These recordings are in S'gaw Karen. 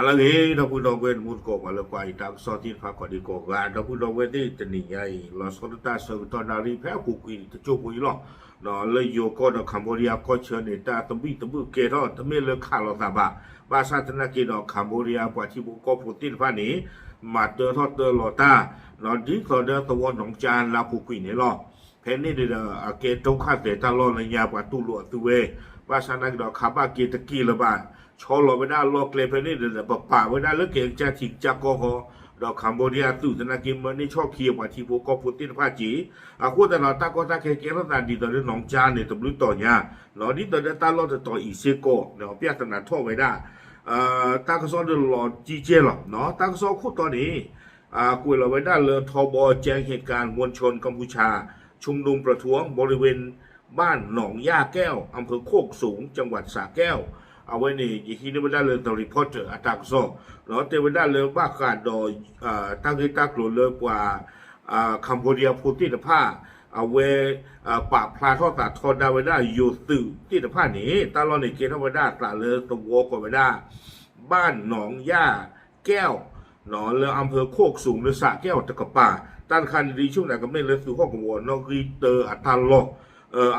ဟါလၢအဂ့ၤ ဒီပုၢ်ဒီဝဲၢ်တံၤသကိး ပှၤလၢကွၢ်ယတၢ်ကစီၣ်သ့ၣ်တဖၣ်ကိးဒံကိးဂၤ ဒီပုၢ်ဒီဝဲၢ်သ့ၣ် တနံၤညါအံၤ လီၤဆီဒၣ်တၢ်ဆၢကတီၢ်နၣ်ရံၣ်ဖဲအပူၤကွံာ်တစိၢ်ဖိအံၤလီၤ. လၢယိၤကီၢ်ဒီး Cambodia ကီၢ်ဆၢန့ၣ် တၢ်သဘံၣ်သဘုၣ်ကဲထီၣ် တမ့ၢ်လၢခးလိာ်သးဘၣ်. ဘၣ်ဆၣ်သနာ်က့ဒီး Cambodia ပှၤထံဖိကီၢ်ဖိသ့ၣ်တဖၣ်န့ၣ် မၤတၢထီၣ်တၢလီၤတၢ် ဒ်သိးဒီးသဝီနီၢ်ကၠါလၢအပူၤကွံာ်န့ၣ်လီၤ. ဖဲန့ၣ်န့ၣ်ဒီး အကဲဒုက္ခသည်တၢ်လီၢ်လၢညါ ပှၤတူၢ်လိာ်အသုဝဲ, ဘၣ်ဆၣ်သနာ်က့ဒီး ခးဘၣ်က့ၤတက့ၢ်လၢၤဘၣ်, ဆီလီၤဝဲဒၣ်အလီၢ်ကျဲဖဲန့ၣ်ဒီး ပပာ်ဝဲဒၣ်လၢကဲကစၢ်ထံကစၢ်ကီၢ်ဃီ, ဒီး Cambodia သုးသနာ်က့ မၢန့ၢ်ဆီၣ်ခံအပှၤထံဖိကီၢ်ဖိသ့ၣ်တဖၣ်က့ၤ, အဃိသတးဒီး တၢ်ကီတၢ်ခဲကဲထီၣ်သးဒ်သိးလၢနီၢ်ကၠါန့ၣ် တဘျုးတီၤညါ, ဒ်သိးဒီးတၢ်လီၢ်တတီၤအံၤစ့ၢ်ကီး ပြဿနာထီၣ်ဝဲဒၣ် တၢ်ကစီၣ်ဒီးလီၤကံကဲလီၤ. တၢ်ကစီၣ်ခိၣ်တီန့ၣ် ကွဲးလီၤဝဲဒၣ်လၢ ထီဘိကၠဲဟ့ၣ်ကၣ် မူၣ်ဆိၣ်ကမ်ပူၤၡၣ် ชุมนุมประท้วงบริเวณบ้านหนองหญ้าแก้ว อำเภอโคกสูง จังหวัดสระแก้ว အဝဲန့ၣ် ယဟံးန့ၢ်ဝဲဒၣ်လၢ The Reporter အတၢ်ကစီၣ်, တဲဝဲဒၣ်လၢဘၣ်ဃးဒီး တၢ်ဂ့ၢ်တၢ်ကျိၤလၢပှၤ Cambodia ဖိသ့ၣ်တဖၣ် အဝဲ ပာ်ဖျါထီၣ်သးထီဒါဝဲဒၣ် ယိၤသုးသ့ၣ်တဖၣ်န့ၣ် တၢ်လီၢ်န့ၣ်ကဲထီၣ်ဝဲဒၣ်အသးလၢသဝီကိးဝဲဒၣ် บ้านหนองหญ้าแก้ว လၢ อำเภอโคกสูง လၢ สระแก้ว တကပၤ, တၢ်တခါန့ၣ်ဒ်ဆိကမိၣ်ကမ့ၢ်လၢသုးဟီၣ်ကဝီၤနီၣ်ဂံၢ်တၢအတၢ်လီၢ်,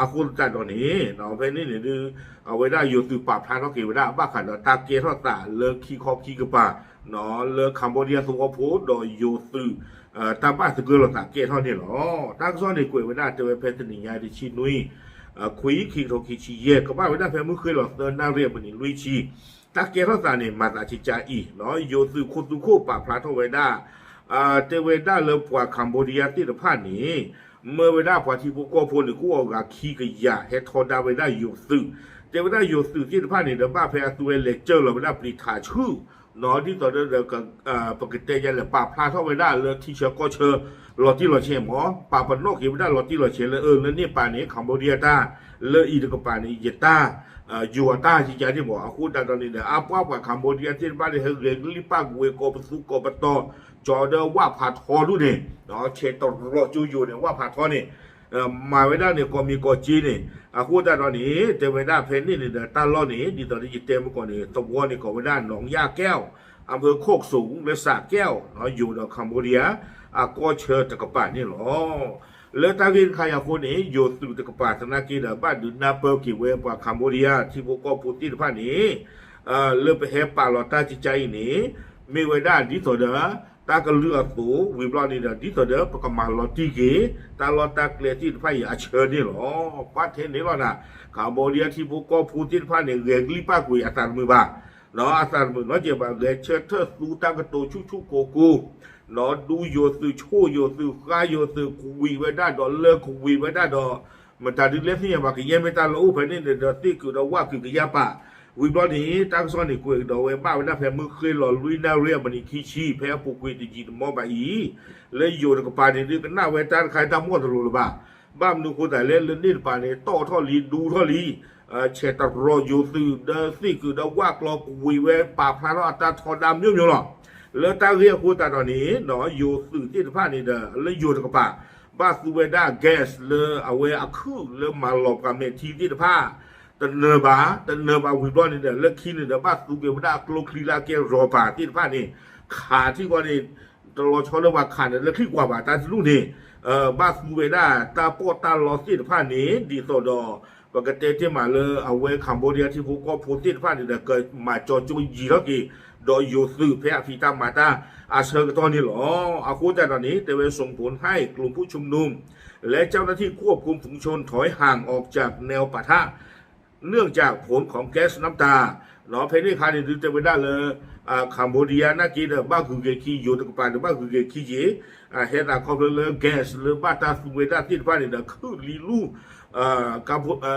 အဃိသတးဒီးန့ၣ် ဖဲန့ၣ်န့ၣ်ဒုး အဝဲဒၣ်ယိၤသုးပာ်ဖျါထီၣ်က့ၤဝဲဒၣ်ဘၣ်ဃးဒီးတၢ်ကဲထီၣ်သးလၢခံခီခံကပၤ လၢ Cambodia သဝီဖိဒီးယိၤသုး တၢ်ဘၣ်သဂၢၢ်လိာ်သးကဲထီၣ်န့ၣ်လီၤ. တၢ်ကစီၣ်န့ၣ်ကွဲးဝဲဒၣ်တဲဝဲဖဲတနံၤညါတဆံနွံ ခွံ ခံကထိခံဆံယဲၢ် ကဘၣ်ဝဲဒၣ်ဖဲမုၢ်ဃ့ၢ်လီၤသၢနၣ်ရံၣ်အမံးနံးလွံၢ်ဆံ, တၢ်ကဲထီၣ်သးန့ၣ် မၤသးကကါအံၤ ယိၤသုးခိၣ်သူခိၣ်ပာ်ဖျါထီၣ်ဝဲဒၣ် တဲဝဲဒၣ်လၢပှၤ Cambodia သ့ၣ်တဖၣ်န့ၣ် မၢဝဲဒၣ်ပှၤထံဖိကီၢ်ဖိန့ၣ် ကအိၣ်အဂၤခံကယၤ ဟဲထီဒါဝဲဒၣ်ယိၤသုး, တဲဝဲဒၣ်ယိၤသုးသ့ၣ်တဖၣ်န့ၣ်ဒီး ဘၣ်ဖဲအသုဝဲလဲၤစၢၢ်လီၤဝဲဒၣ်ပျံၤထးဆူၣ် ဒ်သိးဒီး ပကတဲယါလဲၣ် ပာ်ဖျါထီၣ်ဝဲဒၣ်လၢထံဆၢကီၢ်ဆၢ လီၤတံၢ်လီၤဆဲးမ့ၢ် ပာ်ပနီၣ်က့ၤဝဲဒၣ်လီၤတံၢ်လီၤဆဲးလၢ အၢ လၢန့ၣ်ပၤန့ၣ် Cambodia တၢ် လၢအံၤတကပၤန့ၣ် ယတၢ် ယိၤအတၢ်ကကါန့ၣ်မ့ၢ် အဃိသတးဒီးန့ၣ်ဒီး အပှၤပှၤ Cambodia သ့ၣ်တဖၣ်န့ၣ် ဟဲဂဲၤကလံၣ်ပာ်ကွံာ်ဝဲကိးပသူကိးပတီၤ ကၠီဒီးဝၣ်ဖးထီဒူၣ်န့ၣ် ဆဲးတရီၤကၠိယိၤန့ၣ် ဝၣ်ဖးထီန့ၣ် မၤဝဲဒၣ်န့ၣ် ကိးမံၤကိးက့န့ၣ် အဃိသတးဒီးန့ၣ် တဲဝဲဒၣ်ဖဲန့ၣ်န့ၣ်ဒီး တၢ်လီၢ်န့ၣ် ဒ်သိးဒီးယတဲမုၢ်ကီၢ်န့ၣ် သဝီန့ၣ်ကိးဝဲဒၣ် หนองหญ้าแก้ว อำเภอโคกสูง လၢ สระแก้ว ယိၤဒီး Cambodia အကီၢ်ဆၢတကပၤန့ၣ်လီၤ. လၢတၢ်ဂ့ၢ်တခါအံၤအဃိန့ၣ် ယိၤသုးတကပၤသနာ်က့ဒီး ဘၣ်ဒုးနၢ်ပၢၢ်က့ၤဝဲပှၤ Cambodia ထံဖိကီၢ်ဖိသ့ၣ်တဖၣ်န့ၣ် လၢပဟဲပာ်လီၤတၢ်ကကါအံၤန့ၣ် မ့ၢ်ဝဲဒၣ်ဒ်သိးဒီး တၢ်ကလုၢ်အသိး ဝံၤဘျီန့ၣ်ဒီး ဒ်သိးဒီးပကမၤလီၤတံၢ်က့ၤ တၢ်လီၢ်တၢ်ကျဲသ့ၣ်တဖၣ်အံၤအဆၢန့ၣ်လီၤ. ပှၤထဲန့ၣ်လီၤနၤ Cambodia ထံဖိကီၢ်ဖိသ့ၣ်တဖၣ်န့ၣ် ဂဲၤကလံၣ်ပာ်ကွံာ်အသးတမုာ်ဘၣ် အသးတမုာ်နီတစဲးဘၣ် ဂဲၤဆၢထၢၣ်သူတၢ်ကတိၤဆူၣ်ဆူၣ်ကိၢ်ကိၢ် ဒူယိၤသုး ဆိၣ်ယိၤသုး ဃါယိၤသုး ကွံာ်ဝဲဒၣ်ဒီးလၢကွံာ်ဝဲဒၣ်ဒီး မတၤဒုးလဲၣ်သ့ၣ်ညါဘၣ် ကယဲၢ်မ့ၢ်တၢ်လၢအိၣ်ဖဲန့ၣ်န့ၣ်ဒီး သ့ၣ်ကုာ်ဒီးဝၣ်ကုာ်ကယၢ်ပာ် ဝံၤဘျီန့ၣ် တၢ်ကစီၣ်န့ၣ်ကွဲးကဒီးဝဲဘၣ်ဝဲဒၣ်ဖဲမုၢ်ဃ့ၢ်လီၤလွံၢ်နၣ်ရံၣ်အမံးနံးခံဆံ ဖဲအပူၤကွံာ်တယံာ်တမီၢ်ဘၣ်အံၤ လၢယိၤတကပၤန့ၣ်ဒုးကနၣ်ဝဲတၢ်တခါတၢ်မီၢ်တလိၤလၢၤဘၣ် ဘၣ်မနုၤအဃိသတးလဲၣ် လၢန့ၣ်တပၤန့ၣ် တီၣ်ထီၣ်လံ ဒူထီၣ်လံ ဆဲးတရီၤယိၤသုး ဒီးသ့ၣ်ကုာ်ဒီးဝၣ်ကျီကွံာ်ဝဲ ပာ်ဖျါထီၣ်အတၢ်ထီဒါမျိုးမျိုးလီၤ. လၢတၢ်ဂ့ၢ်အဃိသတးဒီးန့ၣ် ယိၤသုးသ့ၣ်တဖၣ်န့ၣ်ဒီး လၢယိၤတကပၤ ဘၣ်သူဝဲဒၣ် gas လၢအဝဲအခုၣ်လၢမၤလီၤပှၤမဲာ်ထံသ့ၣ်တဖၣ် တနၢၤဘၣ် တနၢၤဘၣ်ဝံၤဘျီန့ၣ်ဒီး လၢခံန့ၣ်ဒီး ဘၣ်သူက့ၤဝဲဒၣ်အကျိချံလၢအကဲ rubber သ့ၣ်တဖၣ်န့ၣ် ခးထံၣ်ဃီန့ၣ် တလီၤဆီလၢပှၤခးန့ၣ် လၢချံကွၢ်ဘၣ်တၢ်တလူၢ်န့ၣ် ဘၣ်သူဝဲဒၣ်တၢ်ပီးတၢ်လီသ့ၣ်တဖၣ်န့ၣ် ဒ်သိးဒီး ပကတဲတ့ၢ်မးလၢအဝဲ Cambodia ထံဖိကီၢ်ဖိသ့ၣ်တဖၣ်န့ၣ်ဒီး ကမၤကၠီကၠိယံာ်ထီၣ်က့ၤ ဒီးယိၤသုးဖဲအဖံးတၢ်မၤတၢ်အဆၢကတီၢ်န့ၣ်လီၤ. အဃိသတးဒီးန့ၣ် တဲဝဲ ส่งผลให้กลุ่มผู้ชุมนุม และเจ้าหน้าที่ควบคุมฝูงชนถอยห่างออกจากแนวปะทะ เนื่องจากผลของแก๊สน้ำตา ဖဲန့ၣ်အခါန့ၣ် ဒုးတဲဝဲဒၣ်လၢ Cambodia နာ်က့ဒီး ဘၣ်ဂုၤက့ၤခံ ယိၤတကပၤဒီး ဘၣ်ဂုၤက့ၤခံက့ၤ ဟဲသးခီဖျိလၢ gas လၢဘၣ်တၢ်သူဝဲဒၣ်သ့ၣ်တဖၣ်န့ၣ်ဒီး ခုၣ်လံလူၢ်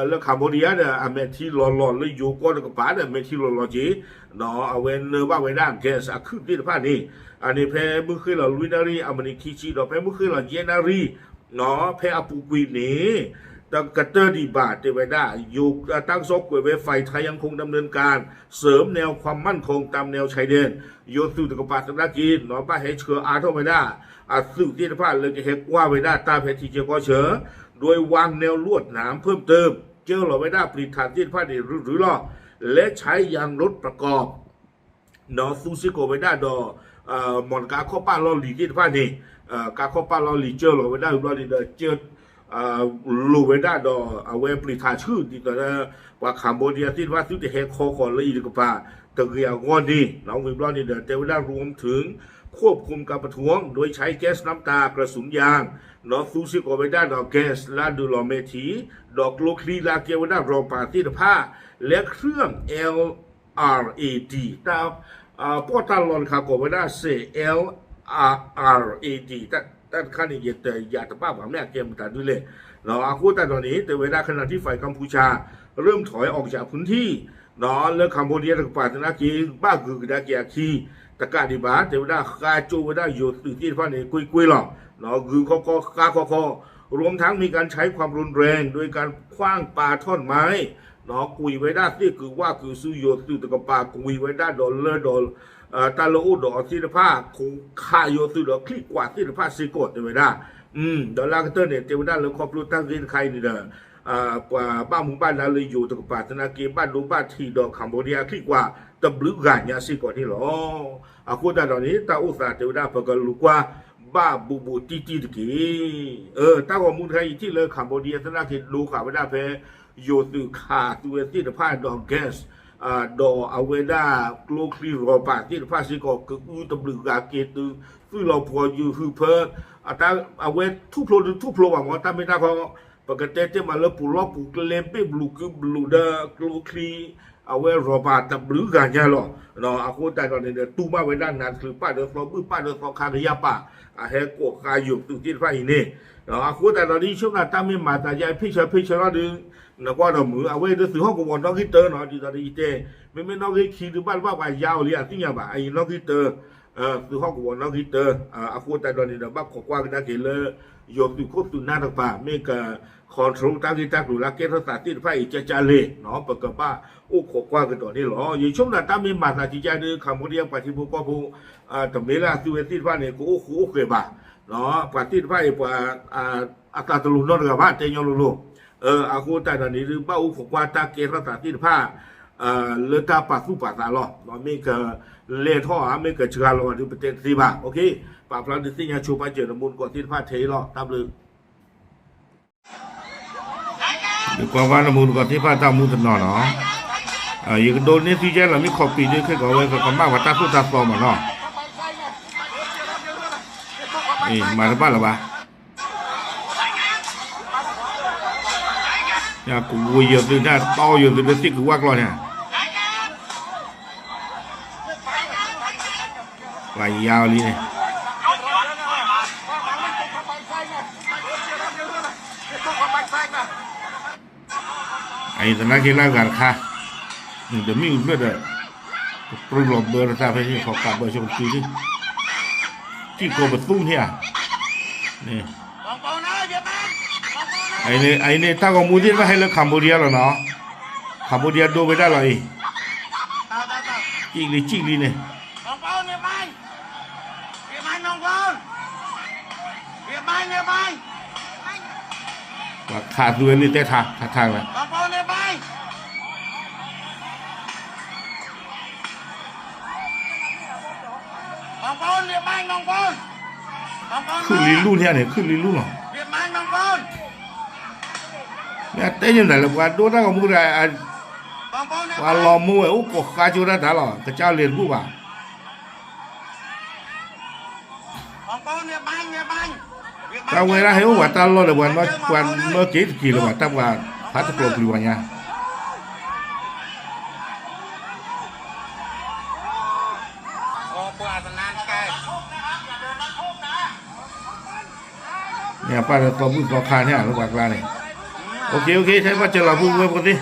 လၢ Cambodia ဒီး အမဲာ်ထံလီၤလီၤ လၢယိၤကီၢ်တကပၤဒီး အမဲာ်ထံလီၤလီၤက့ၤ အဝဲနၢဘၣ်ဝဲဒၣ် gas အခုၣ်သ့ၣ်တဖၣ်န့ၣ် အန့ၣ်ဖဲမုၢ်ဃ့ၢ်လီၤလွံၢ်နၣ်ရံၣ် အမံးနံးခံဆံဒီး ဖဲမုၢ်ဃ့ၢ်လီၤယဲၢ်နၣ်ရံၣ် ဖဲအပူၤကွံာ်န့ၣ် တကတၢၢ်ဒံးဘၣ် တဲဝဲဒၣ် တၢ်ကစီၣ်ကွဲးဝဲ ฝ่ายไทยยังคงดำเนินการเสริมแนวความมั่นคงตามแนวชายแดน ယိၤသုးတကပၤသနာ်က့ ဘၣ်ဟဲဆှၢအါထီၣ်ဝဲဒၣ် အသုးသ့ၣ်တဖၣ်လၢကဟဲကွၢ်ဝဲဒၣ်တၢ်ဖဲထံဆၢကီၢ်ဆၢ โดยวางแนวลวดหนามเพิ่มเติม ကၢလီၤဝဲဒၣ်ပျံၤထးသ့ၣ်တဖၣ်န့ၣ် ရုရုလီၤ และใช้ยางรถประกอบ ဒီးသူစ့ၢ်ကီးဝဲဒၣ်ဒီး မီၢ်တကါခီၣ်ပၣ်လီၢ်လံၤသ့ၣ်တဖၣ်န့ၣ် ကါခီၣ်ပၣ်လီၢ်လံၤကၢလီၤဝဲဒၣ်ဝံၤဘျီန့ၣ်ဒီး ကၢ လိာ်ဝဲဒၣ်ဒီးအဝဲပျံၤထးဆှုၣ် ဒ်သိးဒီး ပှၤ Cambodia သ့ၣ်တဖၣ်သုတဟဲခီဃီၤလၢအံၤတကပၤ တဂ့ၤအဂီၢ်န့ၣ် ဝံၤဘျီန့ၣ်ဒီး တဲဝဲဒၣ် รวมถึงควบคุมการประท้วงโดยใช้แก๊สน้ำตา กระสุนยาง ဒီးသူစ့ၢ်ကီးဝဲဒၣ်ဒီး gas လၢအဒုးလီၤမဲာ်ထံ ဒီးကျိချံလၢအကဲဝဲဒၣ် rubber သ့ၣ်တဖၣ် လၢ เครื่อง แอลอาร์เอดี တၢ် ပီၣ်တၢ်လီၢ်တခါကိးဝဲဒၣ်စဲး แอลอาร์เอดี တၢ်တခါန့ၣ် ယတယာ်တဘၣ်ဘၣ် မ့ၢ်အကဲမတၤဒုလဲၣ်. အဃိသတးဒီးန့ၣ် တဲဝဲဒၣ် ขณะที่ฝ่ายกัมพูชาเริ่มถอยออกจากพื้นที่ လၢ Cambodia တကပၤသနာ်က့ ဘၣ်ဂုာ်ကဒါက့ၤအခံ တကးဒံးဘၣ် တဲဝဲဒၣ်ဃါကၠိဝဲဒၣ်ယိၤသုးသ့ၣ်တဖၣ်န့ၣ် ကွ့ၢ်ကွ့ၢ်လီၤ. ဂုာ်ခီခီ ဃါခီခီ รวมทั้งมีการใช้ความรุนแรงโดยการขว้างปาท่อนไม้ ကွံာ်ဝဲဒၣ်သ့ၣ်ကုာ်ဝၣ်ကုာ်ဆူယိၤသုးတကပၤ ကွံာ်ဝဲဒၣ်ဒီးလၢဒီး တၢ်လၢအိၣ်ဒီးအီၤသ့ၣ်တဖၣ် ခးယိၤသုးဒီးချံၣ်ကွၢ်သ့ၣ်တဖၣ်စ့ၢ်ကီးတဲဝဲဒၣ်. ဒီးလၢအကတၢၢ်န့ၣ် တဲဝဲဒၣ်လၢခီဖျိတၢ်ဂ့ၢ်တခါအံၤန့ၣ်ဒီး ပှၤဘၣ်မူဘၣ်ဒါလၢယိၤတကပၤသနာ်က့ ဘၣ်ဒိဘၣ်ထံးဒီး Cambodia ချံၣ်ကွၢ်တဘျုးဂၤညါစ့ၢ်ကီးန့ၣ်လီၤ. အဃိသတးဒီးန့ၣ် တၢ်အိၣ်သးတဲဝဲဒၣ် ပကလူၤကွၢ်ဘၣ်ဘူးဘူးတံၢ်တံၢ်တက့ၢ်. တၢ်ဂီၤမူတခါအံၤထံၣ်လၢ Cambodia သနာ်က့ဒိဃာ်ဝဲဒၣ်ဖဲ ယိၤသုးခးသုဝဲသ့ၣ်တဖၣ်ဒီး gas ဒီးအဝဲဒၣ်ကျိချံ rubber သ့ၣ်တဖၣ်စ့ၢ်ကီး ကအုတဘျုးဂၤက့ၤတုၤ သွံၣ်လီၤပှီၤယုာ်ဟုဖၢ အဝဲထူၣ်ဖျိဒုးထူၣ်ဖျိဘၣ်မ့ၢ် တၢ်မ့ၢ်တၢ်ခီ ပကတဲတ့ၢ်မးလၢပူၤလီၢ်ပူၤကျဲဘ့ၣ်ဘျူးကုဘျူးဒီးကျိချံ အဝဲ rubber တဘျုးဂၤညါလီၤ. အဃိသတးဒီးန့ၣ်ဒီး တူၢ်ဘၣ်ဝဲဒၣ်နးတချုးပၣ်ဒီးသီဘူၣ်ပၣ်ဒီးသီခါကယၢ်ပာ် အဟဲကိးဃါယိၤသုးသ့ၣ်တဖၣ်အံၤန့ၣ် အဃိသတးဒီး ယဆိကမိၣ်တၢ်မ့ၢ်မၤသးယါ ဖ့ၣ်ဆၢဖ့ၣ်ဆၢလီၤဒီး နကွၢ်ဒီးမုာ် အဝဲဒၣ်သုးဟီၣ်ကဝီၤနီၣ်ဂံၢ်တၢနီၤ ဒ်သိးဒီးယတဲ မ့မ့ၢ်နီၣ်ဂံၢ်ခံဒုးဘၣ်တဘၣ် ပှၤယါအီၤလံအသ့ၣ်ညါဘၣ် အအံၤနီၣ်ဂံၢ်တၢ သုးဟီၣ်ကဝီၤနီၣ်ဂံၢ်တၢ အဃိသတးဒီးန့ၣ်ဒီး ဘၣ်ခိးကွၢ်ကဒါက့ၤလၢ ယိၤသုးခိၣ်သုးနၢ်တကပၤ မ့ၢ်က control တၢ်ဂ့ၢ်တၢ်ကျိၤလၢအကဲထီၣ်သးသ့ၣ်တဖၣ်အံၤ ကကၢ်လဲၣ် ပကဘၣ်အိၣ်ခိးကွၢ်ကဒီးန့ၣ်လီၤ. ယဆိကမိၣ်တၢ်မ့ၢ်မၤသးကကၢ်ဒီး Cambodia ပှၤထံဖိကီၢ်ဖိ တမ့ၢ်လၢအသုဝဲသ့ၣ်တဖၣ်န့ၣ် ကအိၣ်ဃူအိၣ်ဃဲးဘၣ် ပှၤသ့ၣ်တဖၣ်အံၤ ပှၤ အသးတလိၤနီတဂၤဘၣ် တဲညီလိၤလိၤ အဃိသတးဒီးန့ၣ် ဘၣ်အိၣ်ခိးကွၢ်တၢ်ကဲထီၣ်သးသ့ၣ်တဖၣ် လၢတၢ်ပာ်သူၣ်ပာ်သးလီၤ. မ့ၢ်ကလဲၤထီၣ်ဧါ မ့ၢ်ကစှၤလီၤဧါဒီး ပတဲတသ့ဘၣ်. ပာ်ဖျါဒုးသ့ၣ်ညါဆိပာ်စၢၤနမူတကိးသ့ၣ်တဖၣ်ထဲအံၤလီၤ. တၢ်ဘျုး ယကွၢ်ကွၢ်နမူတကိးသ့ၣ်တဖၣ်တၢ်မူတနီၤနီၤ ယကဒိးန့ၢ်သံကဲလီၤ မ့ၢ်ခီးပံၤဒုးခဲကိးဝဲ ကကမၣ်ပှၤတၢ်သိၣ်တၢ်သီမးနီၤ မၤတဘၣ်လၢၤဘၣ် ကဝီၤယိၤသုးန့ၣ် တီယိၤသုးလၢသ့ၣ်ကုာ်ဝၣ်ကျီၢ်န့ၣ် ပှၤယါအီၤလံန့ၣ် အအံၤသနာ်က့လၢအဂၤတခါ ဒီးမ့ၣ်အူဖျၢၣ်ဒီး ကပြုၢ်လီၤဘၢတၢ်ဖဲန့ၣ် ခီကးဘၢဆိကတုၤန့ၣ် စံၣ်ကိးပသူန့ၣ်ဧါ အအံၤန့ၣ် တၢ်ဂီၤမူသ့ၣ်တဖၣ်ဟဲလၢ Cambodia လီၤနီၤ Cambodia ဒိဝဲဒၣ်လီၤအံၤ စံၣ်လံစံၣ်လံန့ၣ် ပှၤခးသူဝဲလံတဲထါ ထါထါဝဲ ခုၣ်လံလူၢ်န့ၣ်န့ၣ် ခုၣ်လံလူၢ်လီၤ မ့ၢ်အတဲညါမတၤလဲၣ် ပှၤဒိတၢ်ဂီၤမူဒီး ပှၤလီၤမူဝဲအိၣ်ကိးဃါကၠိတၢ်တၢ်လီၤ ကစၢ်လဲၤတဘူၣ်ဘၣ် တၢ်ဝဲဒၣ်ဟဲအိၣ်ပှၤတၢ်လီၢ်ဒီး ပှၤမၢက့ၤတက့ၤလၢၤဘၣ် တၢ်ပှၤဖးတကျိၤပျံၤပှၤညါ န့ၣ်ပၢ်ဒီးသီဘူၣ်သီခါန့ၣ် လၢပှၤကျါန့ၣ် အိၣ်ခ့ အိၣ်ခ့ ထဲဘၣ်စၢၤလီၤ ပုၢ်ဝဲၢ်ဖိသ့ၣ်